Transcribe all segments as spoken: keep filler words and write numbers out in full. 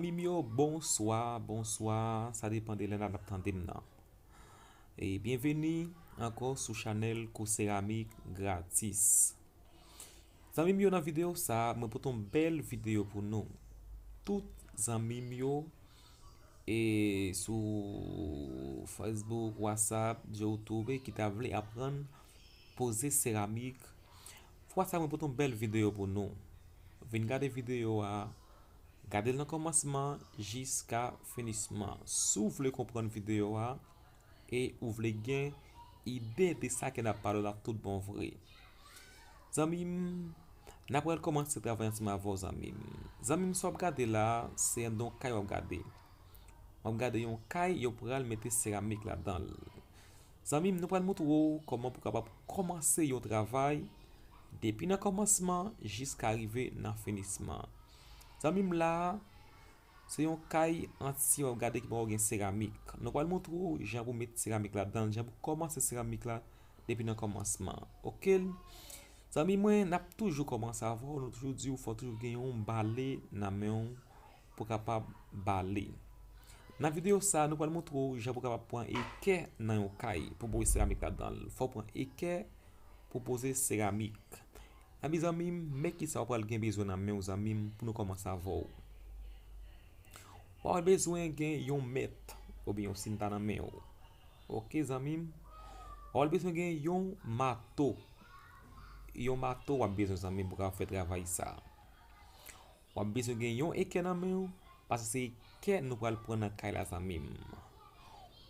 Zanmi m yo, bonswa, bonswa, sa depann de lè n ap tande m nan. E byenveni ankò sou chanèl Kou Seramik Gratis. Zanmi m yo, nan videyo sa, mwen pote yon bèl videyo pou nou. Tout zanmi m yo, e sou Facebook, WhatsApp, YouTube, ki ta vle aprann poze seramik, fwa sa mwen pote yon bèl videyo pou nou. Vin gade videyo a, gade l nan kòmansman jiska finisman. Si w vle konprann videyo a e ou vle gen ide de sa ke n ap pale la tout bon vre. Zanmi m, n ap pral kòmanse travay ansanm avè w, zanmi m. Zanmi m, sa w ap gade la, se anndan yon kay w ap gade. W ap gade yon kay, yo pral mete seramik ladan l. Zanmi m, nou pral montre w kòman pou w kapab kòmanse yon travay depi nan kòmansman jiska rive nan finisman. Zanmi m, la a, se yon kay antye w ap gade ki poko gen seramik. Nou pral montre w jan pou met seramik ladan l, jan pou kòmanse seramik la depi nan kòmansman. Oke? Zanmi mwen, n ap toujou kòmanse avè w, nou toujou di w fò w toujou gen yon bale nan men w pou w kapab bale. Nan videyo sa a, nou pral montre w jan pou w kapab pran ekè nan yon kay pou poze seramik ladan l. Fò w pran ekè pou poze seramik. Ebyen zanmi m, men kisa w pral gen bezwen nan men w, zanmi m, pou nou kòmanse avè w. W ap bezwen gen yon mèt oubyen yon sinta nan men w. Oke, zanmi m. W ap bezwen gen yon mato. Yon mato w ap bezwen, zanmi m, pou w kapab fè travay sa. W ap bezwen gen yon ekè nan men w, paske se ekè nou pral pran nan kay la, zanmi m.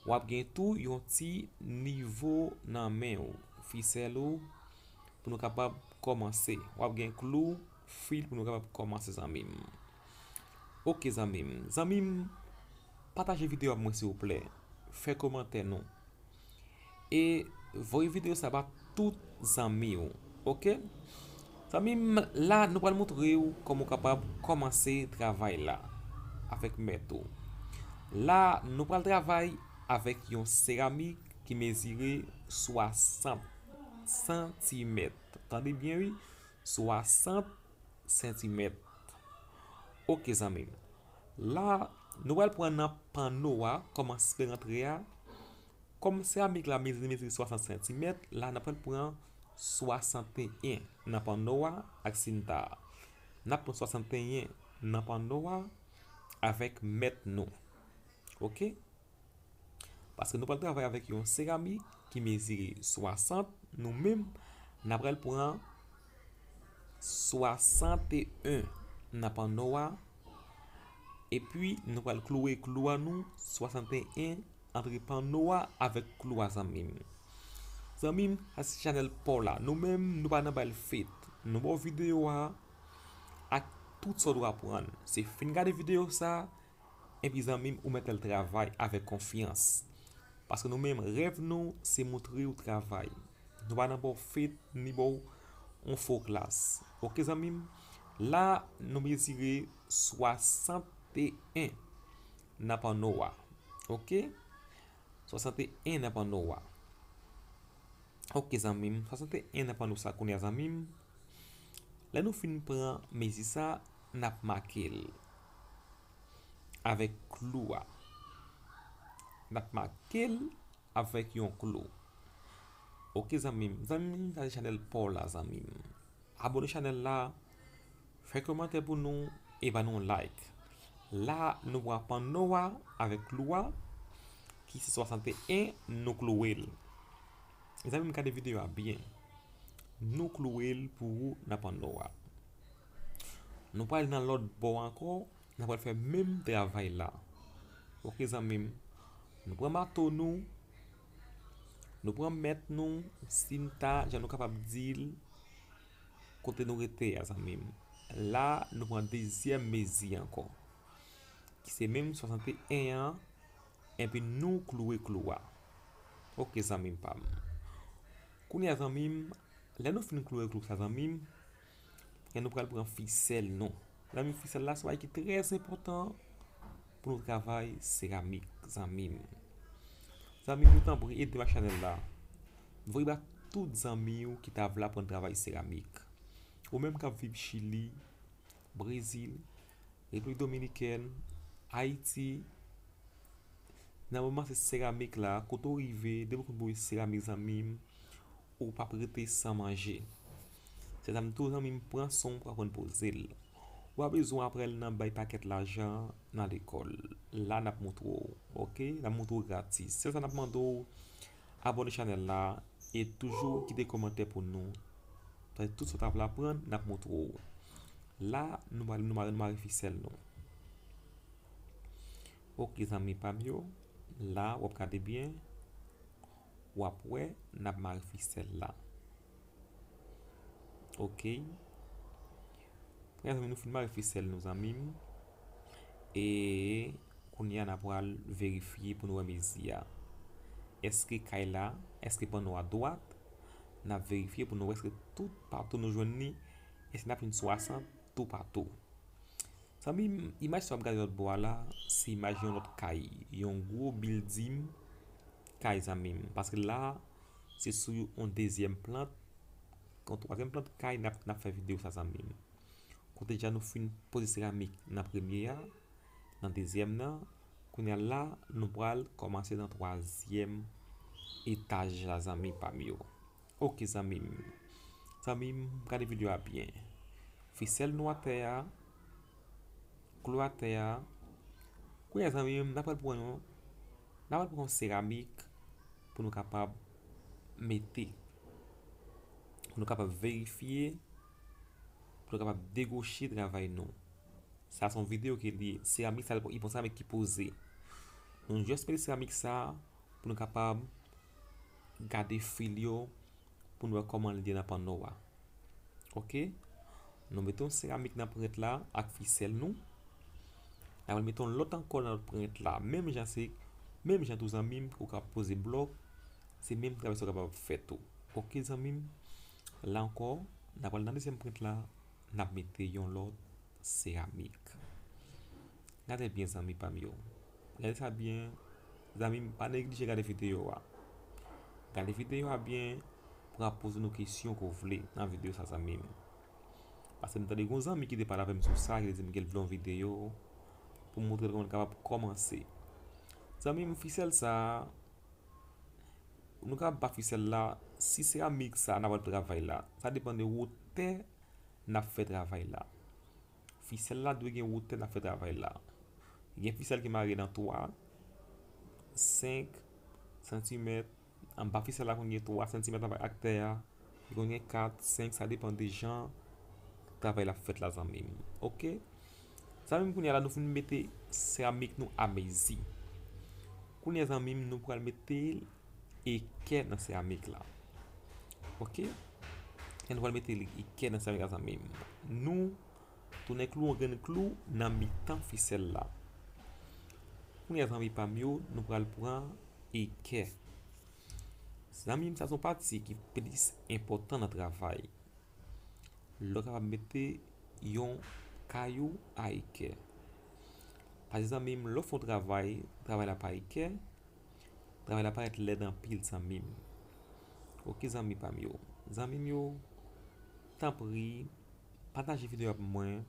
W ap gen tou yon ti nivo nan men w, fisèl ou, pou nou kapab kòmanse. W ap gen klou, fil pou nou kapab kòmanse, zanmi m. Oke, zanmi m. Zanmi m, pataje videyo a pou mwen, silvouplè. Fè kòmantè nou. E voye videyo sa ba tout zanmi w. Oke? Zanmi m, la nou pral montre w kòman w kapab kòmanse travay la avèk mèt ou. La nou pral travay avèk yon seramik ki mezire swasant santimèt. Tande byen wi, swasant santimèt. Oke, zanmi m. La nou pral pran nan panno a, kòman se rantre a. Kòm seramik la mezire, mezire swasant santimèt, la n ap pral pran swasanteyen nan panno a ak sinta a. N ap pran swasanteyen nan panno a avèk mèt nou. Oke? Paske nou pral travay avèk yon seramik ki mezire swasant, nou menm, n ap pral pran swasanteyen nan panno a, epi nou pral kloure klou a nou swasanteyen antre panno a avèk klou a, zanmi m. Zanmi m, sa se chanèl pa w la. Nou menm, nou pa nan bal fèt. Nou ba w videyo a ak tout sa w dwe aprann. Se fin gade videyo sa, epi zanmi m, ou mèt al travay avèk konfyans. Paske nou menm, rèv nou, se montre w travay. Nou pa nan ba w fèt, ni ba w yon fo klas. Oke, zanmi m? La, nou mezire swasanteyen nan panno a. Oke? Swasanteyen nan panno a. Oke, zanmi m. Swasanteyen nan panno sa kounye a, zanmi m. Lè nou fin pran mezi sa, n ap make l avèk klou a. N ap make l avèk yon klou. Oke, zanmi m. Zanmi m, sa se chanèl pa w la, zanmi m. Abone chanèl la, fè kòmantè pou nou e ba nou yon like. La, nou pran panno a avèk klou a, ki se swasanteyen, nou kloure l. Zanmi m, gade videyo a byen. Nou kloure l pou ou nan panno a. Nou pral nan lòt bò ankò, n ap pral fè menm travay la. Oke, zanmi m. Nou pran mato nou, nou pran mèt nou, sinta, jan nou kapab di l, kote nou rete a, zanmi m. La, nou pran dezyèm mezi ankò, ki se menm swasanteyen an, epi nou kloure klou a. Oke, zanmi m pa m. Kounye a, zanmi m, lè nou fin kloure klou sa, zanmi m, e nou pral pran fisèl nou. Zanmi m, fisèl la se yon bagay ki trè enpòtan pou nou travay seramik, zanmi m. Zanmi m, nou tanpri, ede m ak chanèl la. Voye ba tout zanmi w ki ta vle aprann travay seramik. Ou menm k ap viv Chili, Brezil, Repiblik Dominikèn, Ayiti, nan moman se seramik la, kote w rive, depi w konn poze seramik zanmi m, ou p ap rete san manje. Se zanmi tou zanmi m pran san w pou aprann poze l. Ou pa bezwen aprann nan bay pakèt lajan nan lekòl. La n ap montre w, oke? N ap montre w gratis. Sèl sa n ap mande w, abòne chanèl la e toujou kite kòmantè pou nou. Paske tout sa w ta vle aprann, n ap montre w. La, nou mare, nou mare, nou mare fisèl nou. Oke, zanmi pa m yo, la, w ap gade byen, w ap wè, n ap mare fisèl la. Oke. Premye zanmi, nou fin mare fisèl nou, zanmi m. E kounye a, n ap pral verifye pou nou wè mezi a. Èske kay la, èske panno a dwat? N ap verifye pou nou wè èske tout patou nou jwenn li, èske n ap jwenn swasant toupatou. Zanmi m, imaj sa w ap gade lòt bò a la, se imaj yon lòt kay, yon gwo bilding kay, zanmi m. Paske la, se sou yon dezyèm plant, yon twazyèm plant kay n ap, n ap fè videyo sa, zanmi m. Kote deja nou fin poze seramik nan premye a, nan dezyèm nan, kounye a la, nou pral kòmanse nan twazyèm etaj la, zanmi pa m yo. Oke, zanmi m. Zanmi m, gade videyo a byen. Fisèl nou atè a, klou atè a. Kounye a, zanmi m, n ap pral pran yon, n ap pral pran yon seramik pou nou kapab mete, pou nou kapab verifye, pou nou kapab degoche travay nou. Sa se yon videyo ke li, seramik sa, li pon seramik ki poze. Nou jis mete seramik sa pou nou kapab gade fil yo, pou nou wè kòman li ye nan panno a. Oke? Nou mete yon seramik nan prent la ak fisèl nou. N ap mete yon lòt ankò nan lòt prent la. Menm jan se, menm jan tou zanmi m, ou ka poze blòk, se menm travay sa w kapab fè tou. Oke, zanmi m? La ankò, n ap al nan dezyèm prent la, n ap mete yon lòt seramik. Gade byen, zanmi pa m yo. Gade sa byen. Zanmi m, pa neglije gade videyo a. Gade videyo a byen pou w ap poze nou kesyon ke w vle nan videyo sa, zanmi m. Paske m tande gon zanmi ki te pale avè m sou sa, ki te di m ke l vle yon videyo pou m montre l kòman l kapab kòmanse. Zanmi m, fisèl sa, nou ka ba fisèl la, si seramik sa, n ap al travay la. Sa depann de wotè n ap fè travay la. Fisèl la dwe gen wotè n ap fè travay la. Gen fisèl ki mare nan twa, senk santimèt. Anba fisèl la konn gen twa santimèt anba ak tè a. Li konn gen kat, senk, sa depann de jan travay la ap fèt la, zanmi m. Oke? Zanmi m, kounye a la, nou fin mete seramik nou amezi. Kounye a, zanmi m, nou pral mete ekè nan seramik la. Oke? E nou pral mete ekè nan seramik la, zanmi m. Nou tounen klou, yon grenn klou nan mitan fisèl la. Kounye a, zanmi pa m yo, nou pral pran ekè. Zanmi m, sa se yon pati ki plis enpòtan nan travay. Lè w kapab mete yon kay ou a ekè. Paske zanmi m, lè w fè yon travay, travay la pa ekè, travay la parèt lèd anpil, zanmi m. Oke, zanmi pa m yo. Zanmi m yo, tanpri, pataje videyo a pou mwen,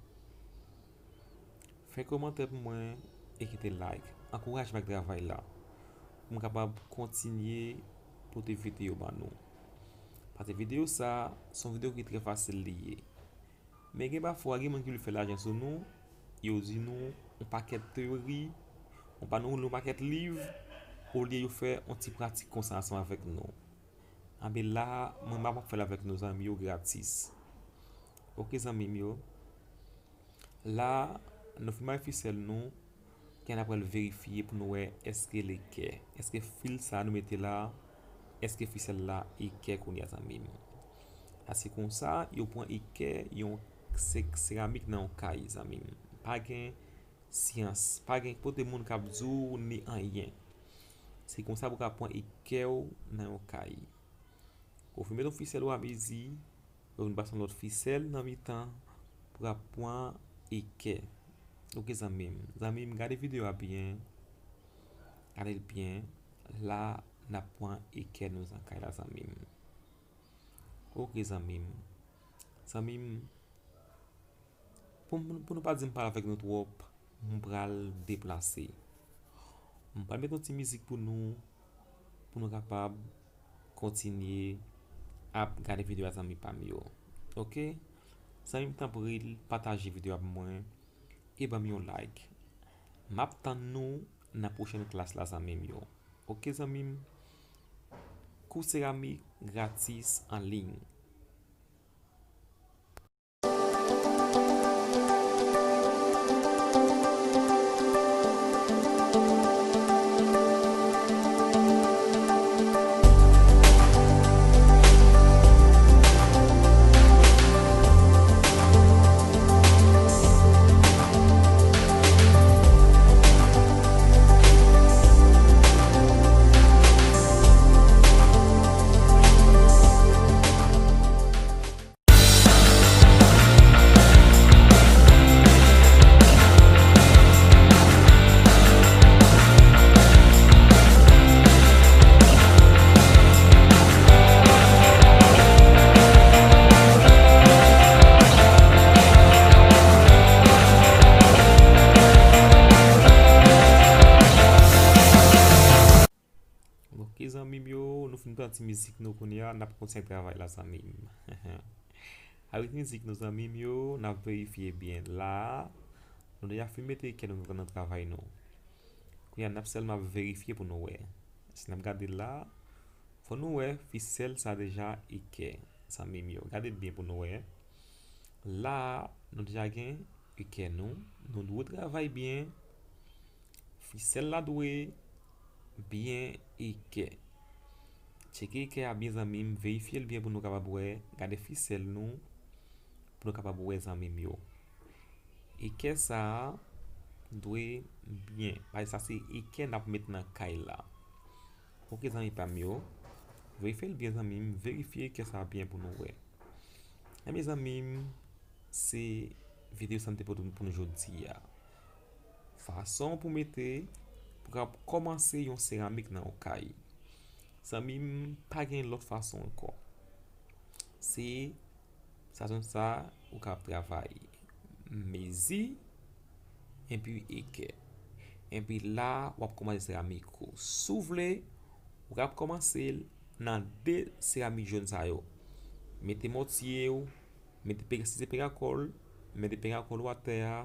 fè kòmantè pou mwen e kite like. Ankouraje m ak travay la pou m kapab kontinye pote videyo ban nou. Paske videyo sa, se yon videyo ki trè fasil li ye. Men gen pafwa, gen moun ki vle fè lajan sou nou, yo di nou yon pakèt teyori, yon pa nou yon pakèt liv, olye yo fè yon ti pratik konsa ansanm avèk nou. Anben la, mwen m ap fè l avèk nou zanmi yo gratis. Oke zanmi m yo. La, nou fin mare fisèl nou, kounye a n ap pral verifye pou nou wè èske l ekè, èske fil sa a nou mete la, èske fisèl la ekè kounye a zanmi m. Sa se konsa yo pran ekè yon se-, seramik nan yon kay zanmi m. Pa gen syans, pa gen kote moun k ap di w ni anyen. Se konsa pou w ka pran ekè w nan yon kay. Ou fin mete yon fisèl ou amezi, ou vin pase yon lòt fisèl nan mitan pou w ap pran ekè. Oke zanmi m. Zanmi m, gade videyo a byen. Gade l byen. La, n ap pran ekè nou nan kay la, zanmi m. Oke zanmi m. Zanmi m, pou, pou nou pa di m pale avèk nou twòp, m pral deplase. M pral met yon ti mizik pou nou, pou nou kapab kontinye ap gade videyo a, zanmi pa m yo. Oke? Zanmi m, tanpri pataje videyo a pou mwen e ban m yon like. M ap tann nou nan pwochèn klas la, zanmi m yo. Oke, zanmi m? Kou seramik gratis an liy. Oke, zanmi m yo, nou fin pran ti mizik nou kounye a, n ap kontinye travay la, zanmi m. Avèk mizik nou, zanmi m yo, n ap verifye byen la. Nou deja fin mete ekè nou nan travay nou. Kounye a, n ap sèlman verifye pou nou wè. Si n ap gade la, fò nou wè fisèl sa deja ekè, zanmi m yo. Gade byen pou nou wè. La, nou deja gen ekè nou. Nou dwe travay byen. Fisèl la dwe byen ekè. Tcheke ekè a byen, zanmi m, verifye l byen pou nou kapab wè. Gade fisèl nou pou nou kapab wè, zanmi m yo. Ekè sa a dwe byen. Paske sa se ekè n ap met nan kay la. Oke, zanmi pa m yo. Verifye l byen, zanmi m. Verifye ekè sa a byen pou nou wè. Ebyen, zanmi m, se videyo sa m te pote pou nou jodi a. Fason pou mete, pou kab kòmanse yon seramik nan yon kay. Zanmi m, pa gen lòt fason ankò. Se sa, zòn sa, ou kab travay mezi, epi ekè. Epi la, w ap kòmanse seramik ou. Si w vle, ou kab kòmanse l nan de seramik jòn sa yo. Mete mòtye w, mete pe-, si se perakòl, mete perakòl ou atè a.